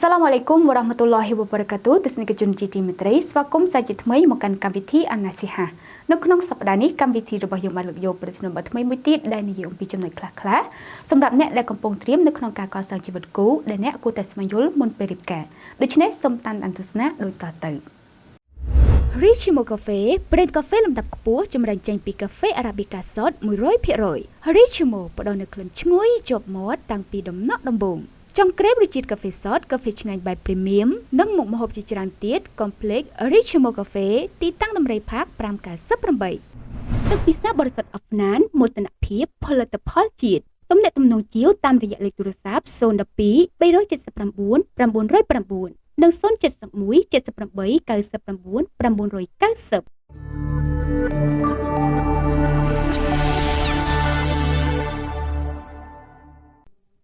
សាឡាមអាឡៃគុំវរ៉ាហ្មាតុលឡោះហ៊ីវ៉ាបារកាទូទស្សនិកជនជាទីមេត្រីស្វាគមន៍សាជាថ្មីមកកាន់កម្មវិធីអាណាស៊ីហានៅក្នុងសប្តាហ៍នេះកម្មវិធីរបស់យើងបានលើកយកប្រធានបទថ្មីមួយទៀតដែលនិយាយអំពីចំណុចខ្លះៗសម្រាប់អ្នកដែលកំពុងត្រៀមនៅក្នុងការកសាងជីវិតគូដែលអ្នកគួរតែស្វែងយល់មុនពេលរៀបការដូច្នេះសូមតាមដានទស្សនាដូចតទៅ Richimo Cafe ប្រេនកាហ្វេលំដាប់ខ្ពស់ចម្រាញ់ចេញពីកាហ្វេ Arabica សុទ្ធ100% Richimo ផ្ដល់នូវក្លិនឈ្ងុយជាប់មាត់តាំងពីដំណក់ដំបូងចង់ក្រេបរសជាតិកាហ្វេសុទ្ធកាហ្វេឆ្ងាញ់បែប premium និងមុខម្ហូបជាច្រើនទៀតកុំភ្លេច Richimo Cafe ទីតាំងដំរីផាក598ទឹកពិសាបរិសុទ្ធអហ្វណានមោទនភាពផលិតផលជាតិទំនាក់ទំនងជាវតាមរយៈលេខទូរស័ព្ទ012 379 909និង071 78 99 990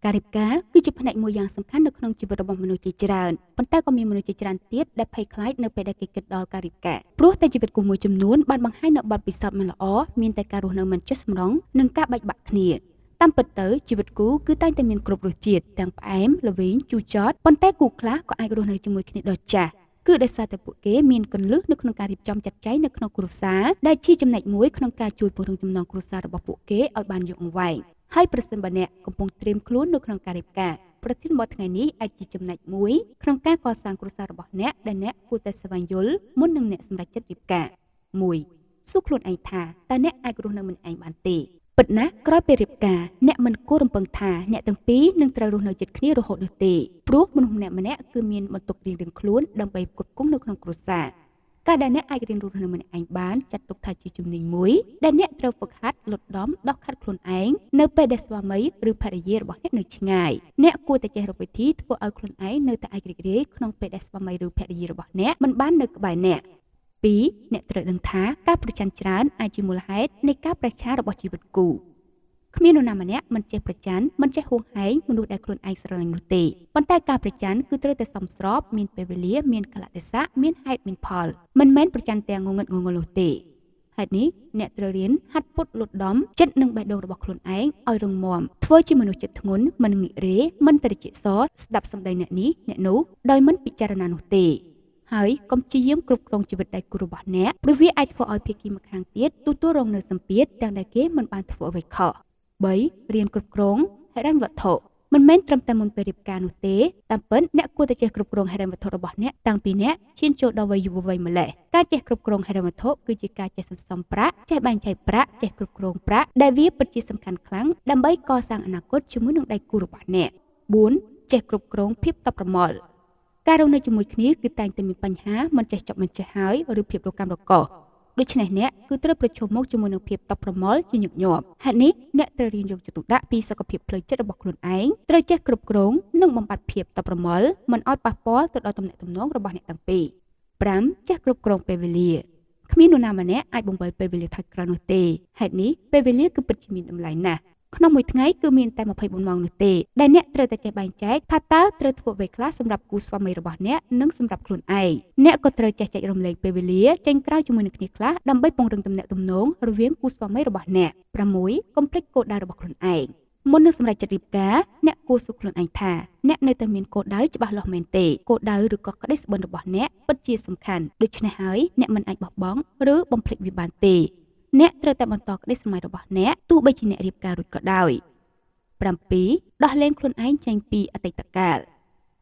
ការរៀបការគឺជាផ្នែកមួយយ៉ាងសំខាន់នៅក្នុងជីវិតរបស់មនុស្សជាច្រើនប៉ុន្តែក៏មានមនុស្សជាច្រើនទៀតដែលភ័យខ្លាចនៅពេលដែលគេគិតដល់ការរៀបការព្រោះតែជីវិតគូមួយចំនួនបានបង្ហាញនូវបទពិសោធន៍មិនល្អមានតែការរស់នៅមិនចុះសម្រុងនិងការបែកបាក់គ្នាតាមពិតទៅជីវិតគូគឺតែងតែមានគ្រប់រសជាតិទាំងផ្អែមល្វីងជូរចត់ប៉ុន្តែគូខ្លះក៏អាចរស់នៅជាមួយគ្នាដល់ចាស់គឺដោយសារតែពួកគេមានកលឹះនៅក្នុងការរៀបចំចាត់ចែងនៅក្នុងគ្រួសារដែលជាចំណែកមួយក្នុងការជួយពង្រឹងចំណងគ្រួសាររបស់ពួកគេឲ្យបានយូរអង្វែងហើយប្រសិនបើអ្នកកំពុងត្រៀមខ្លួននៅក្នុងការរៀបការប្រធានបទថ្ងៃនេះអាចជាចំណែកមួយក្នុងការកសាងគ្រួសាររបស់អ្នកដែលអ្នកគួរតែស្វែងយល់មុននឹងអ្នកសម្រេចចិត្តរៀបការ1សួរខ្លួនឯងថាតើអ្នកអាចរស់នៅម្នាក់ឯងបានទេពិតណាស់ក្រោយពេលរៀបការអ្នកមិនគួររំពឹងថាអ្នកទាំងពីរនឹងត្រូវរស់នៅជិតគ្នារហូតនោះទេព្រោះមនុស្សម្នាក់ៗគឺមានបន្ទុករៀងៗខ្លួនដើម្បីផ្គត់ផ្គង់នៅក្នុងគ្រួសារការដែលអ្នកអាចរៀនរស់នៅម្នាក់ឯងបានចាត់ទុកថាជាជំនាញមួយដែលអ្នកត្រូវហ្វឹកហាត់លត់ដំដោះខាត់ខ្លួនឯងនៅពេលដែលស្វាមីឬភរិយារបស់អ្នកនៅឆ្ងាយអ្នកគួរតែចេះរកវិធីធ្វើឲ្យខ្លួនឯងនៅតែអាចរីករាយក្នុងពេលដែលស្វាមីឬភរិយារបស់អ្នកមិនបាននៅក្បែរអ្នក2អ្នកត្រូវដឹងថាការប្រច័ណ្ឌច្រើនអាចជាមូលហេតុនៃការប្រេះឆារបស់ជីវិតគូគ្មាននរណាម្នាក់មិនចេះប្រច័ណ្ឌមិនចេះហួងហែងមនុស្សដែលខ្លួនឯងស្រឡាញ់នោះទេប៉ុន្តែការប្រច័ណ្ឌគឺត្រូវតែសមស្របមានពេលវេលាមានកាលៈទេសៈមានហេតុមានផលមិនមែនប្រច័ណ្ឌទាំងងងឹតងងល់នោះទេហេតុនេះអ្នកត្រូវរៀនហាត់ពុតលត់ដំចិត្តនិងបេះដូងរបស់ខ្លួនឯងឲ្យរឹងមាំធ្វើជាមនុស្សចិត្តធ្ងន់មិនងាករេមិនត្រជាសស្ដាប់សម្ដីអ្នកនេះអ្នកនោះដោយមិនពិចារណានោះទេហើយកុំព្យាយាមគ្រប់គ្រងជីវិតដៃគូរបស់អ្នកព្រោះវាអាចធ្វើឲ្យភាគីម្ខាងទៀតទទួលរងនូវសម្ពាធទាំងដែលគេមិនបានធ្វើអ្វីខុស3រៀនគ្រប់គ្រងហិរញ្ញវត្ថុមិនមែនត្រឹមតែមុនពេលរៀបការនោះទេតាមពិតអ្នកគួរតែចេះគ្រប់គ្រងហិរញ្ញវត្ថុរបស់អ្នកតាំងពីអ្នកឈានចូលដល់វ័យយុវវ័យម្ល៉េះការចេះគ្រប់គ្រងហិរញ្ញវត្ថុគឺជាការចេះសន្សំប្រាក់ចេះបែងចែកប្រាក់ចេះគ្រប់គ្រងប្រាក់ដែលវាពិតជាសំខាន់ខ្លាំងដើម្បីកសាងអនាគតជាមួយនឹងដៃគូរបស់អ្នក4ចេះគ្រប់គ្រងភាពតក់ប្រមល់ការរស់នៅជាមួយគ្នាគឺតែងតែមានបញ្ហាមិនចេះចប់មិនចេះហើយឬភាពរកាំរកូសដូច្នេះអ្នកគឺត្រូវប្រឈមមុខជាមួយនឹងភាពតក់ប្រមល់ជាញឹកញាប់ហេតុនេះអ្នកត្រូវរៀនយកចិត្តទុកដាក់ពីសុខភាពផ្លូវចិត្តរបស់ខ្លួនឯងត្រូវចេះគ្រប់គ្រងនិងបំបត្តិភាពតក់ប្រមល់មិនឲ្យប៉ះពាល់ទៅដល់ទំនាក់ទំនងរបស់អ្នកទាំងពីរ5ចេះគ្រប់គ្រងពេលវេលាគ្មាននរណាម្នាក់អាចបង្វិលពេលវេលាថយក្រោយនោះទេហេតុនេះពេលវេលាគឺពិតជាមានតម្លៃណាស់ក្នុងមួយថ្ងៃគឺមានតែ24ម៉ោងនោះទេដែលអ្នកត្រូវតែចេះបែងចែកថាតើត្រូវធ្វើអ្វីខ្លះសម្រាប់គូស្វាមីរបស់អ្នកនិងសម្រាប់ខ្លួនឯងអ្នកក៏ត្រូវចេះចែករំលែកពេលវេលាចេញក្រៅជាមួយនឹងគ្នាខ្លះដើម្បីពង្រឹងទំនាក់ទំនងរវាងគូស្វាមីរបស់អ្នក6កុំភ្លេចគោលដៅរបស់ខ្លួនឯងមុននឹងសម្រេចចិត្តរៀបការអ្នកគួរសួរខ្លួនឯងថាអ្នកនៅតែមានគោលដៅច្បាស់លាស់មែនទេគោលដៅឬក៏ក្តីសុបិនរបស់អ្នកពិតជាសំខាន់ដូច្នេះហើយអ្នកមិនអាចបោះបង់ឬបំភ្លេចវាបានទេអ្នកត្រូវតែបន្តក្តីស្រមៃរបស់អ្នកទោះបីជាអ្នករៀបការរួចក៏ដោយ7ដោះលែងខ្លួនឯងចេញពីអតីតកាល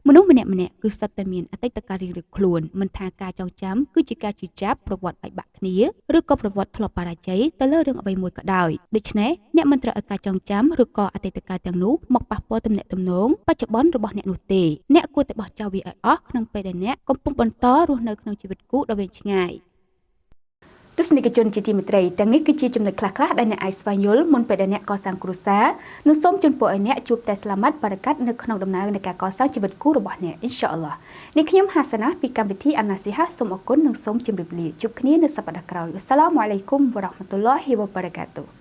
មនុស្សម្នាក់ៗគឺសុទ្ធតែមានអតីតកាលរៀងៗខ្លួនមិនថាការចងចាំគឺជាការជឿចាប់ប្រវត្តិបែកបាក់គ្នាឬក៏ប្រវត្តិធ្លាប់បរាជ័យទៅលើរឿងអ្វីមួយក៏ដោយដូច្នេះអ្នកមិនត្រូវឲ្យការចងចាំឬក៏អតីតកាលទាំងនោះមកប៉ះពាល់ទំនាក់ទំនងបច្ចុប្បន្នរបស់អ្នកនោះទេអ្នកគួរតែបោះចោលវាឲ្យអស់ក្នុងពេលដែលអ្នកកំពុងបន្តរស់នៅក្នុងជីវិតគូដ៏វែងឆ្ងាយទស្សនិកជនជាទីមេត្រីទាំងនេះគឺជាចំណុចខ្លះៗដែលអ្នកអាចស្វែងយល់មុនពេលដែលអ្នកកសាងគ្រួសារនិងសូមជូនពរឲ្យអ្នកជួបតែស្លាមាត់បារកាត់នៅក្នុងដំណើរនៃការកសាងជីវិតគូរបស់អ្នកអ៊ីនសាអល់ឡោះនេះខ្ញុំហាសាណាពីកម្មវិធីអាណាស៊ីហាសូមអរគុណនិងសូមជម្រាបលាជួបគ្នានៅសប្តាហ៍ក្រោយវ៉ាសាឡាមអាឡៃគុំវ៉ារ៉ាហ្មាតុលឡោះហ៊ីវ៉ាបារកាតុ។